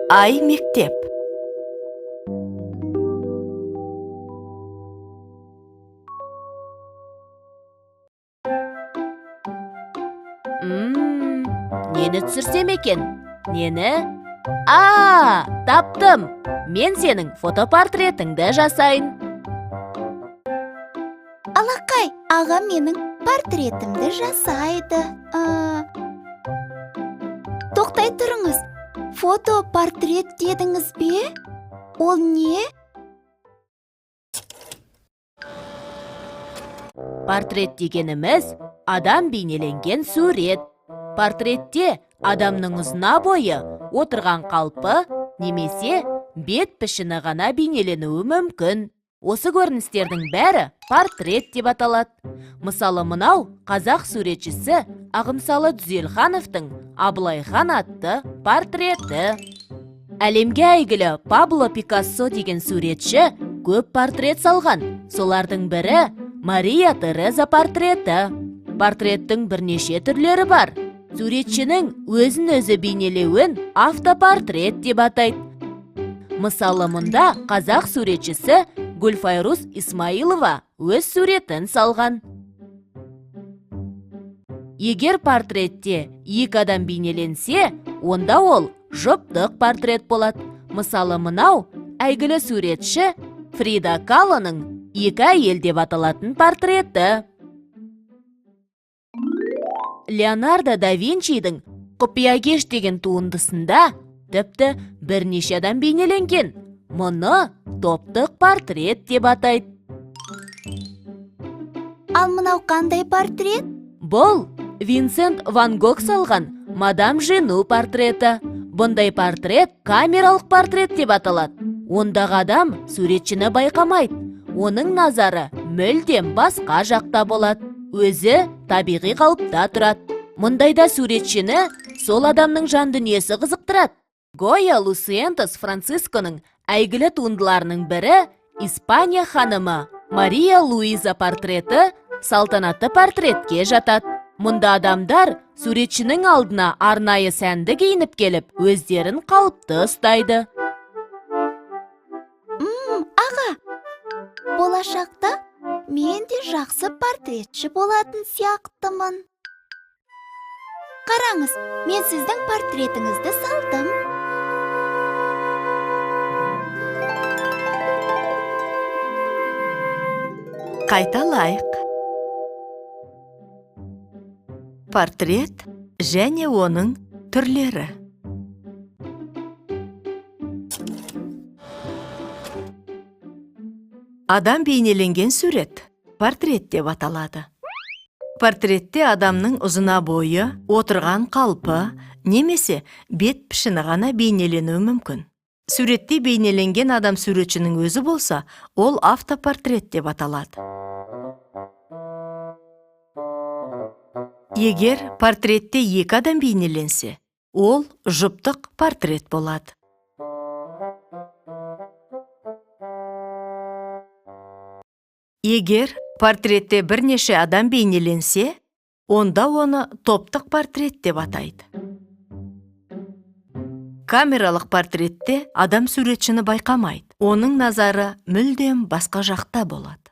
Ай мектеп. Нені түсірсем екен? Нені? А, таптым! Мен сенің фотопортретіңді жасайын. Алақай, ағам менің портретімді жасайды. Тоқтай тұрыңыз. Фотопортрет дедіңіз бе? Ол не? Портрет дегеніміз адам бейнеленген сурет. Портретте адамның ұзына бойы, отырған қалпы немесе бет пішіні ғана бейнеленуі мүмкін. Осы көріністердің бәрі портрет деп аталады. Мысалы, мынау қазақ суретшісі Ағымсалы Түзелхановтың Абылайхан атты портреті. Әлемге әйгілі Пабло Пикассо деген суретші көп портрет салған. Солардың бірі Мария Тереза портреті. Портреттің бірнеше түрлері бар. Суретшінің өзін өзі бейнелеуін автопортрет деп атайды. Мысалы, мұнда қазақ суретшісі Гүлфайрус Исмаилова өз суретін салған. Егер портретте екі адам бейнеленсе, онда ол жұптық портрет болады. Мысалы, мынау әйгілі суретші Фрида Калоның екі әйел деп аталатын портреті. Леонардо да Винчидің Құпия кеш деген туындысында тіпті бірнеше адам бейнеленген. Мұны топтық портрет деп атайды. Ал мынау қандай портрет? Бұл Винсент Ван Гог салған Мадам Жену портреті. Бұндай портрет камералық портрет деп аталады. Ондағы адам суретшіні байқамайды. Оның назары мүлдем басқа жақта болады. Өзі табиғи қалыпта тұрады. Мұндайда суретшіні сол адамның жан дүниесі қызықтырады. Гойя Лусиентос Францисконың әйгілі туындыларының бірі Испания ханымы Мария Луиза портреті салтанатты портретке жатады. Мұнда адамдар суретшінің алдына арнайы сәнді киініп келіп, өздерін қалыпты ұстайды. Аға, болашақта мен де жақсы портретші болатын сияқтымын. Қараңыз, мен сіздің портретіңізді салдым. Қайталайық. Портрет және оның түрлері. Адам бейнеленген сурет портрет деп аталады. Портретте адамның ұзына бойы, отырған қалпы немесе бет пішіні ғана бейнеленуі мүмкін. Суретте бейнеленген адам суретшінің өзі болса, ол автопортрет деп аталады. Егер портретте екі адам бейнеленсе, ол жұптық портрет болады. Егер портретте бірнеше адам бейнеленсе, онда оны топтық портрет деп атайды. Камералық портретте адам суретшіні байқамайды. Оның назары мүлдем басқа жақта болады.